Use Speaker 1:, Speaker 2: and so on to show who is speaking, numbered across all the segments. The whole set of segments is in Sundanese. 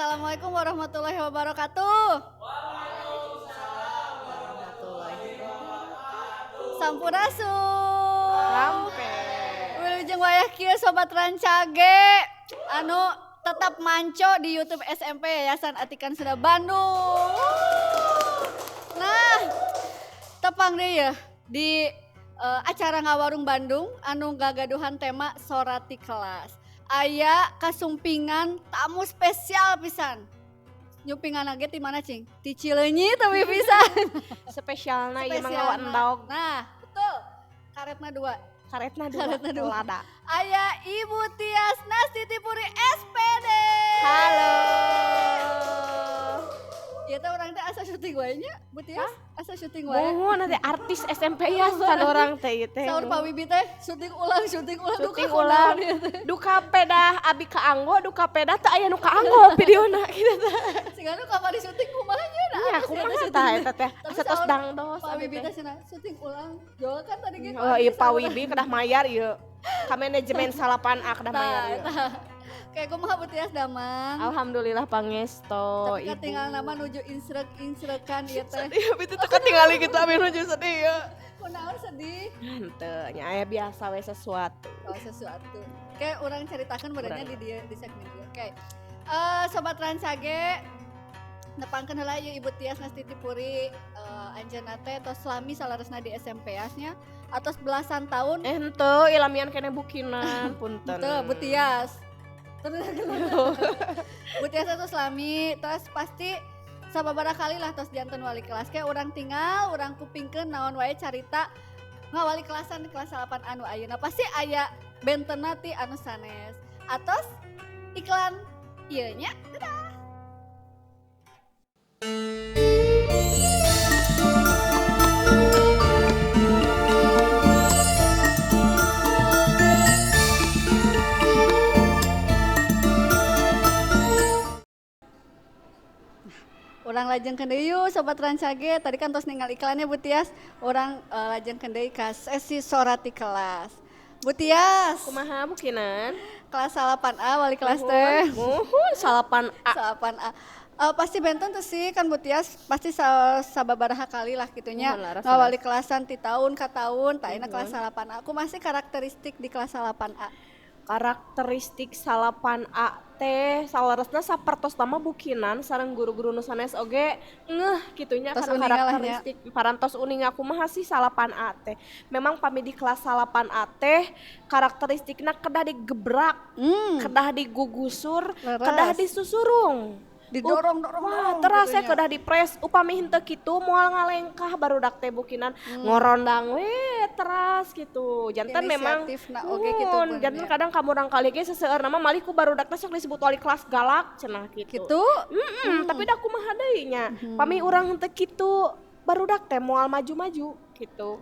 Speaker 1: Assalamualaikum warahmatullahi wabarakatuh. Waalaikumsalam warahmatullahi wabarakatuh. Sampurasun.
Speaker 2: Sampai.
Speaker 1: Wilujeng wayah kieu Sobat Rancage anu tetap manco di YouTube SMP Yayasan Atikan Sunda Bandung. Nah, tepang deui ya di acara Ngawarung Bandung anu gagaduhan tema Sorati Kelas. Aya kasumpingan tamu spesial pisan. Nyumpingan ge ti mana, cing? Ti Cileunyi tapi pisan.
Speaker 2: Spesialna ieu mah ngawa
Speaker 1: Spesialna.
Speaker 2: Endog.
Speaker 1: Nah, betul. Karetna dua.
Speaker 2: Karetna dua.
Speaker 1: Karetna dua.
Speaker 2: Lada.
Speaker 1: Aya Ibu Tias Nastiti Puri SPD.
Speaker 2: Halo.
Speaker 1: Ieu teh urang teh asa syuting wae nya, Bu Tias? Asa syuting wae.
Speaker 2: Muhun nanti artis SMP ya kan orang teh ieu teh.
Speaker 1: Saur Pak Wibi teh syuting ulang, syuting ulang, duka
Speaker 2: Syuting ulang.
Speaker 1: kunaon ieu teh.
Speaker 2: Duka pedah abi kaanggo, duka pedah teu aya nu kaanggo videona gitu teh.
Speaker 1: Siga nu kamari syuting kumaha nya nah.
Speaker 2: Nya
Speaker 1: Artis
Speaker 2: kumaha
Speaker 1: eta
Speaker 2: tah
Speaker 1: syuting.
Speaker 2: Eta teh.
Speaker 1: Tapi
Speaker 2: Asa tos
Speaker 1: saur
Speaker 2: dangdos
Speaker 1: Pak
Speaker 2: abi
Speaker 1: Wibi
Speaker 2: teh.
Speaker 1: Teh cenah syuting ulang. Jol kan tadi ge.
Speaker 2: Oh iya, Pak Wibi kedah mayar ieu. Ka manajemen 8A kedah
Speaker 1: Tah,
Speaker 2: mayar ieu.
Speaker 1: eta. Kayak kumaha, Bu Tias, damang?
Speaker 2: Alhamdulillah pangesto.
Speaker 1: Tapi
Speaker 2: Ibu.
Speaker 1: Katinggal nama nuju insrek-insrekan ieu teh.
Speaker 2: Sedih abi teh katingali gitu, abi nuju sedih ya.
Speaker 1: Kunaon sedih?
Speaker 2: Henteu nya, aya biasa we sesuatu.
Speaker 1: Oh, sesuatu. Kayak urang ceritakan badannya
Speaker 2: Urang.
Speaker 1: di dia di segmen ieu. Oke. Sobat Rancage, nepangkeun heula ieu Ibu Tias Nastiti Puri, anjeunna teh tos lami saleresna di SMP nya atos belasan tahun.
Speaker 2: Eh, henteu ilamian keneh bukinan, punten.
Speaker 1: Henteu, Bu Tias. Terus Bu Tias tos lami, terus pasti sababaraha kali lah tos janten wali kelas. Kayak urang tinggal, urang kupingkeun naon wae carita ngawali kelasan di kelas 8 anu ayeuna. Pasti aya bentenna ti anu sanes. Atos iklan ieu nya. Dadah. Urang lajengkeun deui yuk, Sobat Rancage. Tadi kan tos ninggal iklannya, Bu Tias. Urang lajengkeun deui ka sesi sorati kelas. Bu Tias,
Speaker 2: Kumaha, bukinan?
Speaker 1: Kelas 8A wali kelas teh.
Speaker 2: Muhun, 8A.
Speaker 1: 8A. Pasti benten tuh sih kan, Bu Tias pasti sababaraha kali lah gitunya
Speaker 2: Muhun, laras,
Speaker 1: ngawali kelasan ti tahun ka tahun tah kelas 8A. Aku masih karakteristik di kelas 8A.
Speaker 2: Karakteristik 8A teh saleresna sapertos tama bukinan sareng guru-guru nu sanes oge ngeh kitunya
Speaker 1: Tos
Speaker 2: kana
Speaker 1: uninga lah nya.
Speaker 2: Karakteristik parantos uninga kumaha sih 8A teh. Memang pami di kelas 8A teh karakteristikna kedah digebrak, kedah digugusur, kedah disusurung.
Speaker 1: Didorong dorong.
Speaker 2: Wah,
Speaker 1: Dorong
Speaker 2: teras ya
Speaker 1: gitunya.
Speaker 2: Kedah dipres upami henteu kitu moal ngalengkah barudak teh, bukinan, ngorondang we teras gitu. Janten memang
Speaker 1: Inisiatifna oge kitu
Speaker 2: Muhun,
Speaker 1: pun
Speaker 2: janten
Speaker 1: nya.
Speaker 2: Kadang kamurang kali ge seseueurna mah malih ku barudak teh sok disebut wali kelas galak cenah gitu.
Speaker 1: Gitu.
Speaker 2: Tapi da kumaha deui nya. Pami urang henteu kitu barudak teh moal maju-maju gitu.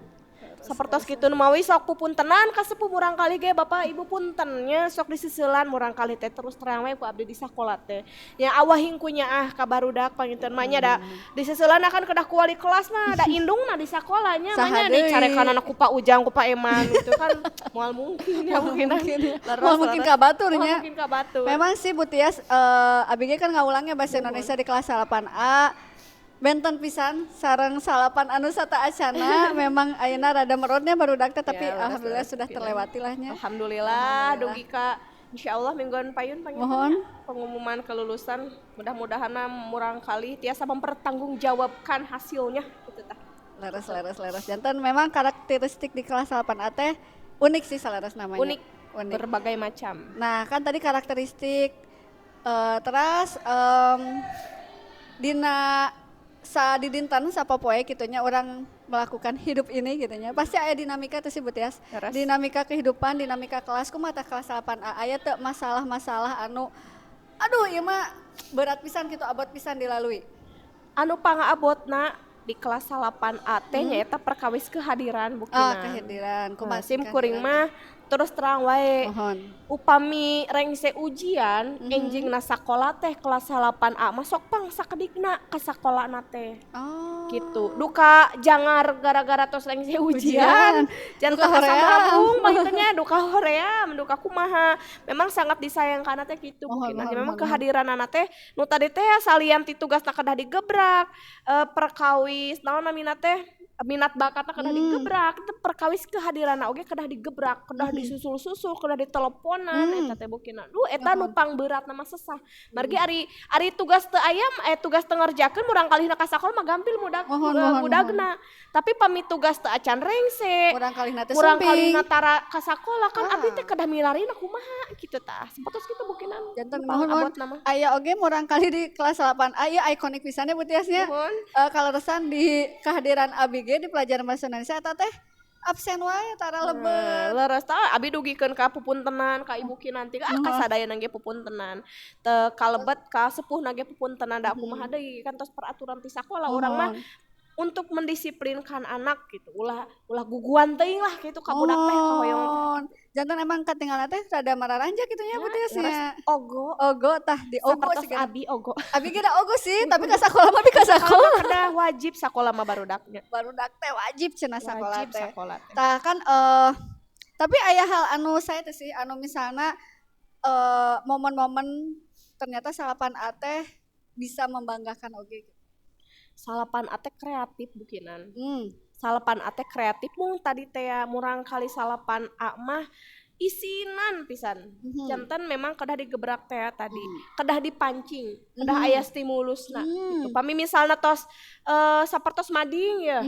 Speaker 2: Sapertos kitu nu mawi sok pupuntenan ka sepuh murang kali ge, Bapak Ibu punten nya, sok diseuselan murang kali teh terus terang we ku abdi di sakola teh. Nya awah ku nyaah ka barudak panginten mah nya, da diseuselan akan kedah ku wali kelas mah da indungna di sakola nya mah
Speaker 1: Saha
Speaker 2: nya
Speaker 1: deui?
Speaker 2: Dicarekanana ku Pak Ujang, ku Pak Eman gitu kan moal mungkin ya mungkin.
Speaker 1: Mungkin ya. Moal mungkin ka batur
Speaker 2: Moal
Speaker 1: nya.
Speaker 2: mungkin ka batur.
Speaker 1: Memang sih, Bu Tias, abi ge kan ngawulangnya bahasa Indonesia di kelas 8A. Benten pisan sareng salapan anu sata acana, memang ayeuna rada merotnya barudak teh, tapi
Speaker 2: Ya, leres,
Speaker 1: alhamdulillah
Speaker 2: leres,
Speaker 1: sudah
Speaker 2: mungkin.
Speaker 1: Terlewati lah nya.
Speaker 2: Alhamdulillah, dugi ka insyaallah mingguan payun panginten
Speaker 1: Mohon.
Speaker 2: Pengumuman kelulusan, mudah-mudahan murang kali tiasa mempertanggungjawabkan hasilnya gitu tah.
Speaker 1: Leres, leres, leres. Janten memang karakteristik di kelas 8A teh unik sih saleres namanya.
Speaker 2: Unik,
Speaker 1: Unik.
Speaker 2: Berbagai macam.
Speaker 1: Nah, kan tadi karakteristik, terus dina sadidinten sapopoe gitunya urang melakukan hidup ini gitunya. Pasti aya dinamika tuh sih, Bu Tias.
Speaker 2: Leres.
Speaker 1: Dinamika kehidupan, dinamika kelas kumaha tah kelas 8A? Aya teu masalah-masalah anu aduh ieu mah berat pisan gitu, abot pisan dilalui?
Speaker 2: Anu pangaabotna di kelas 8A teh nyaeta perkawis kehadiran,
Speaker 1: Ah,
Speaker 2: bukinan.
Speaker 1: kehadiran. Kumaha
Speaker 2: Nah, sim kuring
Speaker 1: kehadiran?
Speaker 2: mah Terus terang wae.
Speaker 1: Mohon.
Speaker 2: Upami rengse ujian, enjingna sakola teh kelas 8A masuk pang sakedikna ka sakolana teh.
Speaker 1: Oh.
Speaker 2: Gitu. Duka jangar gara-gara tos rengse ujian. Jangan
Speaker 1: Duka hoream.
Speaker 2: kasamabung maksudnya duka hoream, duka kumaha. Memang sangat disayangkan teh gitu
Speaker 1: Mohon,
Speaker 2: mungkin.
Speaker 1: mohon,
Speaker 2: Memang
Speaker 1: mohon.
Speaker 2: Kehadiranana teh nu tadi teh salian ti tugasna kedah digebrak, perkawis naon namina teh, minat bakatna kedah digebrak, itu perkawis kehadiranna oge kedah digebrak, kedah disusul-susul, kedah diteleponan eta teh bukina. Duh, eta nu pangberatna mah sesah. Margi ari tugas teu aya, tugas teu ngerjakeun murangkalihna ka sakola mah gampil mudak
Speaker 1: Mohon, mohon,
Speaker 2: budagna. Tapi pami tugas teu acan rengse,
Speaker 1: Murangkalihna teh
Speaker 2: murang
Speaker 1: sumping.
Speaker 2: kalihna tara ka sakola kan
Speaker 1: Ah.
Speaker 2: abdi teh kedah milarina kumaha kitu tah. Sapertos kitu bukinan.
Speaker 1: Janten
Speaker 2: Nu
Speaker 1: mohon, mohon.
Speaker 2: pangabotna mah.
Speaker 1: Aya oge murangkalih di kelas 8A ieu ikonik pisan ya Bu Tias nya.
Speaker 2: Mohon.
Speaker 1: Kaleresan di kehadiran abi ge di pelajaran bahasa Indonesia eta teh absen wae tara lebet.
Speaker 2: Nah, leres tah abi dugikeun ka pupuntenan ka ibu Kinanti, ah, ka sadayana ge pupuntenan. Teu kalebet ka sepuhna ge pupuntenan, da kumaha deui kan tos peraturan ti sakola, urang mah untuk mendisiplinkan anak gitu. Ulah ulah guguan teuing lah gitu ka budak teh kahoyong teh.
Speaker 1: Mohon. Janten emang katinggalan teh rada mararanja kitu nya Bu Tias nya.
Speaker 2: Ogo.
Speaker 1: Ogo tah di ogo
Speaker 2: Sapertos
Speaker 1: sih.
Speaker 2: Abi ogo.
Speaker 1: Abi ge da ogo sih, tapi ka sakola mah di ka sakola.
Speaker 2: Kedah wajib sakola mah barudaknya.
Speaker 1: Barudak teh wajib cenah sakola
Speaker 2: Wajib
Speaker 1: teh.
Speaker 2: sakola teh.
Speaker 1: Tah kan tapi aya hal anu saya teh sih, anu misalna momen-momen ternyata 8A teh bisa membanggakan oge.
Speaker 2: 8A teh kreatif bukinan. 8A teh kreatif mung tadi teh ya, murangkalih 8A mah isinan pisan. Janten memang kedah digebrak teh tadi, kedah dipancing, kedah aya stimulusna gitu. Pami misalna tos sapertos mading ya.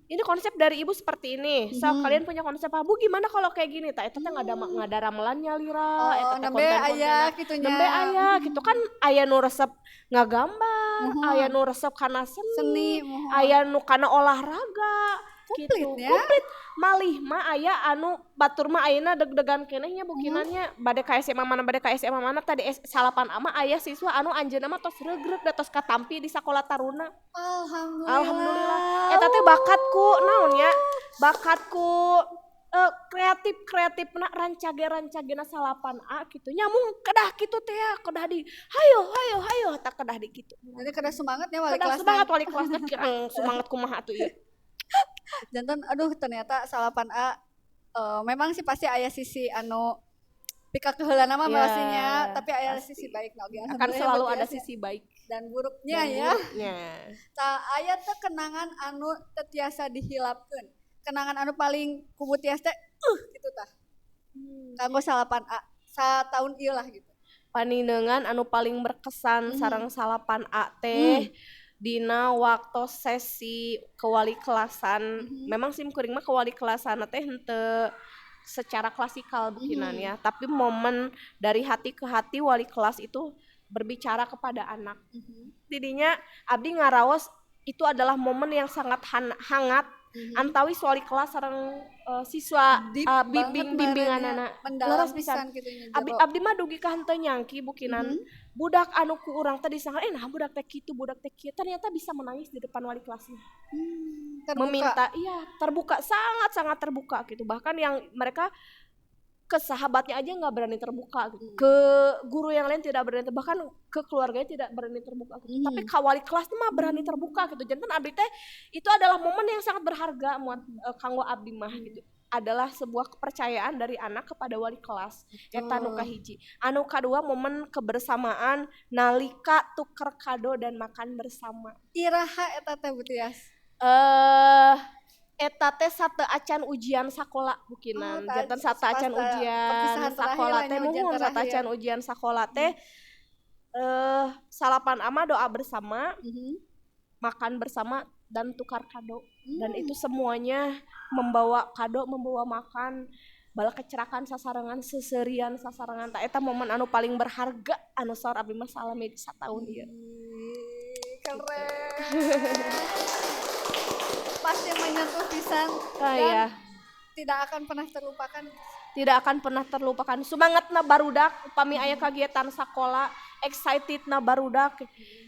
Speaker 2: Ini konsep dari ibu seperti ini. So, kalian punya konsep apa? Bu, gimana kalau kayak gini? Tah eta teh ngadaramelan nyalira,
Speaker 1: Oh,
Speaker 2: eta teh
Speaker 1: nembe
Speaker 2: konten-kontenna.
Speaker 1: aya kitu nya.
Speaker 2: Nembe aya gitu kan, aya nu resep ngagambar, aya nu resep kana seni,
Speaker 1: Seni, mohon.
Speaker 2: Aya nu kana olahraga gitu.
Speaker 1: Komplit ya.
Speaker 2: Komplit. Malih mah aya anu batur mah ayeuna deg-degan keneh nya bukinan nya, bade ka SMA mana, bade ka SMA mana, tadi 8A mah aya siswa anu anjeunna mah tos regreg da tos katampi di sakola taruna.
Speaker 1: Alhamdulillah.
Speaker 2: Alhamdulillah. Eta teh bakatku naon nya? Bakatku kreatif kreatifna rancage rancagena 8A gitu. Nyamung kedah kitu teh ya, kedah di hayo hayo hayo tak kedah di kitu.
Speaker 1: Jadi kedah semangat ya wali
Speaker 2: Kedah
Speaker 1: kelas.
Speaker 2: semangat wali kelasna, kirang semangat kumaha atuh ieu.
Speaker 1: Janten aduh, ternyata 8A memang sih pasti aya sisi anu pikakeheulana mah
Speaker 2: Ya,
Speaker 1: pastinya, tapi aya
Speaker 2: pasti.
Speaker 1: sisi baik na oge.
Speaker 2: Akan
Speaker 1: Alhamdulillah,
Speaker 2: selalu
Speaker 1: berarti
Speaker 2: ada
Speaker 1: ya,
Speaker 2: sisi baik
Speaker 1: dan buruknya
Speaker 2: dan
Speaker 1: ya.
Speaker 2: buruknya.
Speaker 1: Tah aya teh kenangan anu teu tiasa dihilapkeun. Kenangan anu paling ku Bu Tias teh gitu tah. Kanggo 8A sataun ieu lah gitu.
Speaker 2: Paninengan anu paling berkesan sareng 8A teh dina waktu sesi kewali kelasan. Memang sim kuring mah kewali kelasan teh henteu secara klasikal bukinan ya, tapi momen dari hati ke hati wali kelas itu berbicara kepada anak. Tidinya abdi ngaraos itu adalah momen yang sangat hangat antawis wali kelas sareng siswa,
Speaker 1: Deep
Speaker 2: bimbing
Speaker 1: banget
Speaker 2: bimbinganana.
Speaker 1: marahnya, mendalam
Speaker 2: Leres pisan.
Speaker 1: pisan kitu nya,
Speaker 2: Abdi
Speaker 1: jero.
Speaker 2: abdi mah dugi ka henteu nyangki bukinan, budak anu ku urang teh disangka nah budak teh kitu, budak teh kieu, ternyata bisa menangis di depan wali kelasnya.
Speaker 1: Terbuka.
Speaker 2: Meminta, iya, terbuka, sangat sangat terbuka gitu. Bahkan yang mereka ke sahabatnya aja nggak berani terbuka gitu. Ke guru yang lain tidak berani, bahkan ke keluarganya tidak berani terbuka gitu. Tapi ka wali kelas mah berani terbuka gitu. Janten abdi teh itu adalah momen yang sangat berharga muat kanggo abdi mah gitu. Adalah sebuah kepercayaan dari anak kepada wali kelas. Eta nu kahiji. Anu kadua momen kebersamaan nalika tuker kado dan makan bersama.
Speaker 1: Iraha eta teh Bu Tias?
Speaker 2: Eta teh sate acan ujian sakola bukinan.
Speaker 1: Oh,
Speaker 2: Janten sate acan
Speaker 1: pas
Speaker 2: ujian
Speaker 1: perpisahan terakhir
Speaker 2: sakola
Speaker 1: lah
Speaker 2: teh,
Speaker 1: nya, ujian
Speaker 2: muhun sate
Speaker 1: terakhir.
Speaker 2: acan ujian sakola teh 8A mah doa bersama, makan bersama dan tukar kado. Dan itu semuanya membawa kado, membawa makan, bala kecerakan sasarengan, seserian sasarengan. Tah eta momen anu paling berharga anu saur abdi mah salami sataun ieu.
Speaker 1: Ih, keren. Pasti menyentuh pisan
Speaker 2: Ah,
Speaker 1: dan
Speaker 2: iya.
Speaker 1: tidak akan pernah terlupakan.
Speaker 2: Tidak akan pernah terlupakan. Semangatna barudak upami aya kegiatan sakola, excitedna barudak.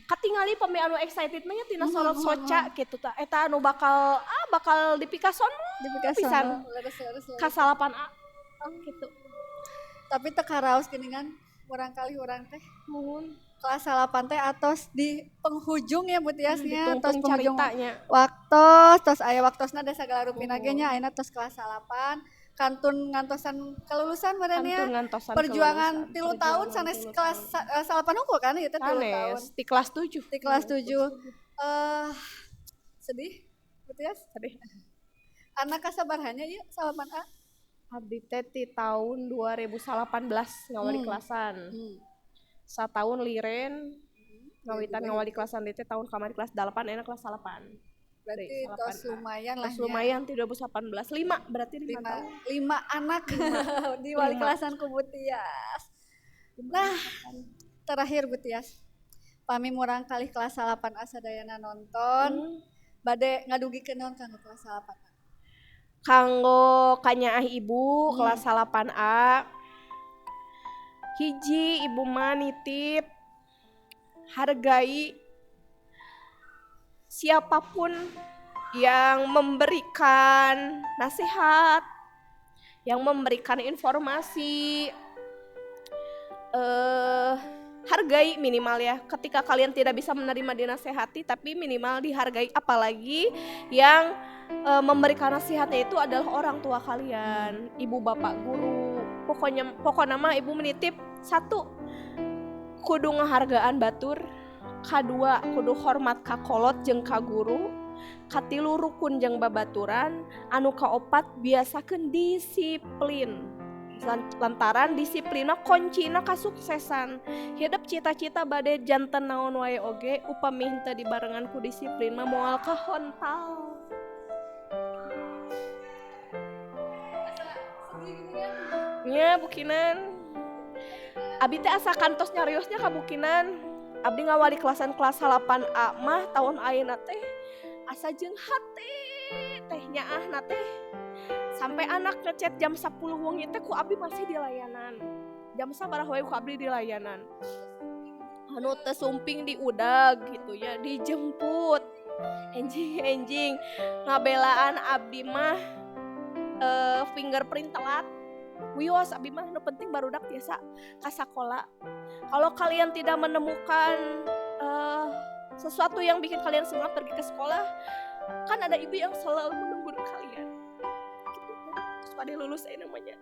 Speaker 2: Katingali pami anu excited mah nya tina sorot soca gitu tah. Eta anu bakal bakal dipikasono
Speaker 1: Dipikasono.
Speaker 2: pisan.
Speaker 1: Leres, leres, leres.
Speaker 2: Ka 8A. Oh gitu.
Speaker 1: Tapi teu karaos geuningan murangkalih urang teh.
Speaker 2: Muhun.
Speaker 1: Kelas 8 teh atos di penghujung ya Bu Tias nya, tos
Speaker 2: Ditungtung
Speaker 1: penghujung
Speaker 2: caritanya.
Speaker 1: waktos, tos aya waktosna da sagala rupina ge nya, ayeuna tos kelas 8, kantun ngantosan kelulusan meureun nya.
Speaker 2: Kantun ngantosan
Speaker 1: Perjuangan
Speaker 2: kelulusan.
Speaker 1: 3 tahun
Speaker 2: Perjuangan
Speaker 1: sanes
Speaker 2: 3
Speaker 1: kelas
Speaker 2: tahun.
Speaker 1: 8 hungkul kan ieu teh 3 tahun.
Speaker 2: Sanes, di kelas 7.
Speaker 1: Di kelas 7. Sedih Bu Tias?
Speaker 2: Sedih.
Speaker 1: Anak kasabarahanya ieu 8A?
Speaker 2: Abdi teh ti tahun 2018 ngawali kelasan. Satahun liren ngawitan ngawali kelasan teh tahun kamari kelas 8, enak kelas 8.
Speaker 1: Berarti tos lumayan lah.
Speaker 2: Tos lumayan ti 2018, 5 berarti 5 tahun.
Speaker 1: 5 anak di wali kelasan ku Bu Tias. Nah, terakhir Bu Tias. Pami murangkalih kelas 8 A sadayana nonton, bade ngadugikeun naon kanggo kelas 8 A?
Speaker 2: Kanggo kanyaah ibu kelas 8 A. Hiji ibu mah nitip hargai siapapun yang memberikan nasihat, yang memberikan informasi, hargai minimal ya. Ketika kalian tidak bisa menerima dinasehati, tapi minimal dihargai, apalagi yang memberikan nasihatnya itu adalah orang tua kalian, ibu bapak guru. Pokoknya mah ibu menitip satu, kudu ngahargaan batur, kadua kudu hormat ka kolot jeung ka guru, katilu rukun jeung babaturan, anu kaopat biasakeun disiplin. Lantaran disiplina kuncina kasuksesan. Hidup cita-cita bade janten naon wae oge upami henteu dibarengan ku disiplin mah moal kahontal. Nya bukinan. Abi teh asa kantos nyariosnya ka bukinan. Abdi ngawali kelasan kelas 8A mah tahun ayeuna teh asa jeung hate teh nyaahna teh. Sampai anak ngechat jam 10 wengi teh ku abdi masih di layanan. Jam sabaraha wae ku abdi di layanan. Anu teu sumping di udag gitu ya, dijemput. Enjing-enjing ngabelaan abdi mah fingerprint telat. Wios abdi mah nu penting barudak biasa ka sakola. Kalau kalian tidak menemukan sesuatu yang bikin kalian semangat pergi ke sekolah, kan ada ibu yang selalu menunggu kalian. Gitu. Terus pada lulus saya namanya.